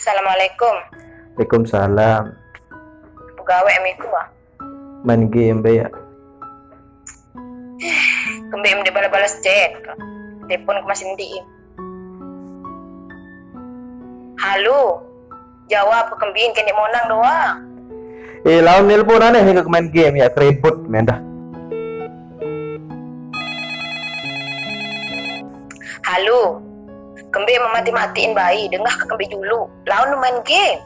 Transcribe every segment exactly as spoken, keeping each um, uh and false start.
Assalamualaikum. Waalaikumsalam. Begawe amiku ah. Main game be ya. Kembe mende balas-balas chat ka. Telepon ke masih ndi. Halo. Jawab ke kembin kene monang doang. Eh, laun nelpon aneh hingga ke main game ya, keribut mendah. Halo. Kembe memati-matiin bayi, dengah ke kembe julu. Laun main game.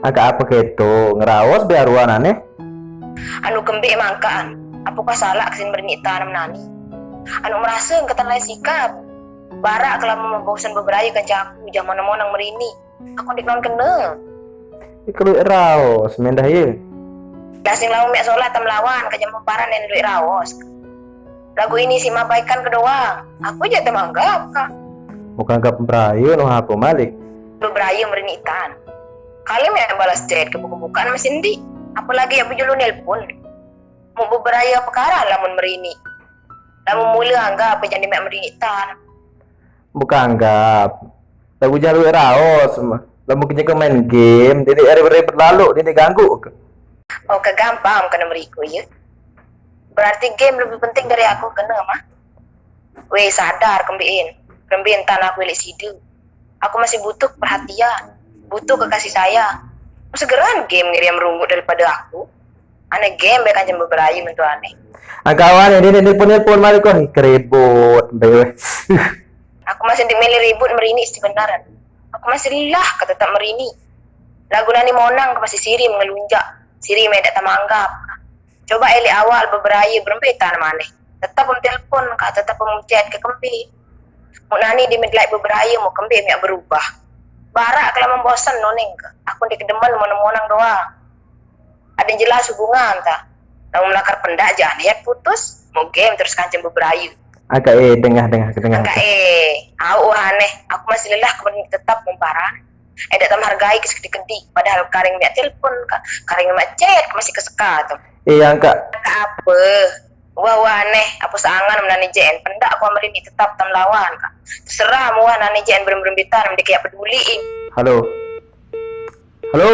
Angka apa keto? Ngeraos be aruan aneh. Anu kembe mangkaan. Apakah salah kesin merinitan menani? Anu merasa ketan lain sikap. Barak kelama membosan beberaya ke jaku, zaman monang merini. Aku ndik non kena. Ikeluik raos mendah ye. Lasing lawan mek solat tem lawan ke jamu paran dan luik raos. Lagu ini si mabaikan ke doang. Aku aja temanggap kak. Bukan gap berayu no aku malik. Berayu merinitan. Kali mek balas chat ke buku-bukan mesin di. Apalagi ya bujulu nelpon. Mau beberaya perkara lamun merini. Lamun mula anggap apa jadi mek merinitan. Bukan anggap. Lagu jalu raos mah. Lamun kerja ke main game, jadi ribet-ribet lalu, jadi ganggu. Oh, kegampang kena meriku ya. Berarti game lebih penting dari aku kena mah. Weh, sadar kembiin. Kembiin tan aku ilik sidu. Aku masih butuh perhatian, butuh kekasih sayang. Segeran game ngiriam rungut daripada aku. Aneh game baik aja beberayu mentu aneh. Angkawan ini nelpon-nelpon mari kok keribut be. Aku masih di milih ribut merini sebenarnya. Aku masih lelah ke tetap merini. Lagu nani monang ke masih siri mengelunjak. Siri medak temanggap. Coba elik awal beberayu berembe tan maneh. Tetap pun telepon kak, tetap pun chat ke kembe. Mau nani di midlight beberayu mau kembe miak berubah. Barak kalau membosan noning ke. Aku di kedeman monang-monang doang. Ada yang jelas hubungan ta. Lamun melakar pendak jangan niat putus. Mau game terus kancing beberayu. Agak eh dengah dengah dengah. Agak eh, au aneh. Aku masih lelah kemudian tetap memparan. Eh, dak tam hargai ke sekedi-kedi. Padahal karing miak telepon, ka- karing miak chat masih keseka tu. Iya kak. Kak apa? Wah wah aneh. Apa seangan menani jen. Pendak aku amelin tetap tam lawan kak. Terserah muah nani jen berem-berem bitan. Mending kayak peduli. Halo. Halo.